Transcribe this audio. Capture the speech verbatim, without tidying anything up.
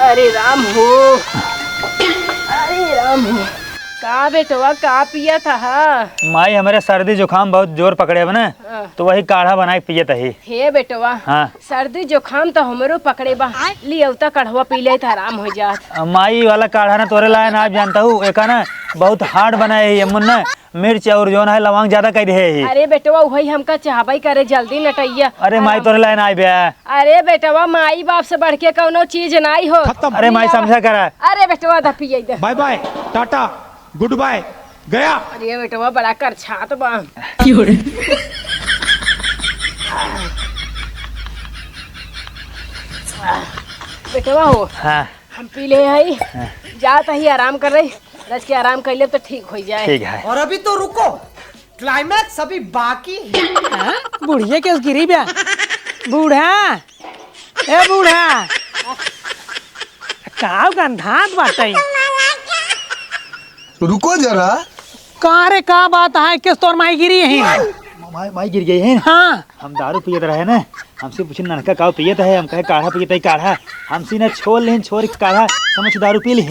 अरे राम हो, अरे राम हो। का बेटवा, का पियत ह? माई, हमरे सर्दी जुकाम बहुत जोर पकड़े बा ना, हाँ। तो वही काढ़ा बनाए के पियत ही। हे बेटवा, हाँ। सर्दी जुकाम तो हमरो पकड़े बा, लियौता काढ़वा पी ले तो आराम हो जात। अ, माई, वाला काढ़ा ना तोरे लायन आप जानता हूँ, एका ना बहुत hard बनाए है ये मुन्ना। मिर्च और जौन है लवांग ज्यादा कर दे है। अरे बेटवा, वही हमका चाहबई करे, जल्दी नटैया। अरे माई, आराम। तोरे लायन आए बे। अरे बेटवा, माई बाप से बढ़ के कौनो चीज नाई हो। खत्म। अरे माई, समझा करा। अरे बेटवा, दा पिए दे। Bye bye, टाटा, good bye, गया। अरे बेटवा, बड़ा करछात बा। बेटवा हो, हाँ। हम पी ले हई, हाँ। जात ही आराम कर रही, रच के आराम कर ले तो ठीक हो जाए। ठीक है। और अभी तो रुको, climax अभी बाकी है। हाँ? बुढ़िया के गिरी बा। बूढ़ा, ए बूढ़ा, का गंधात बाटे? रुको जरा। का रे, का बात है? किस तोर माई गिरी है? माई, माई गिर गई है। हाँ। हम दारू पियत रहे ना, हमसे पूछे ननका का पियत है, हम कहे काढ़ा पियत है, काढ़ा। हमसे ना छोड़ लेन, छोड़ के काढ़ा समझ के दारू पी लेन।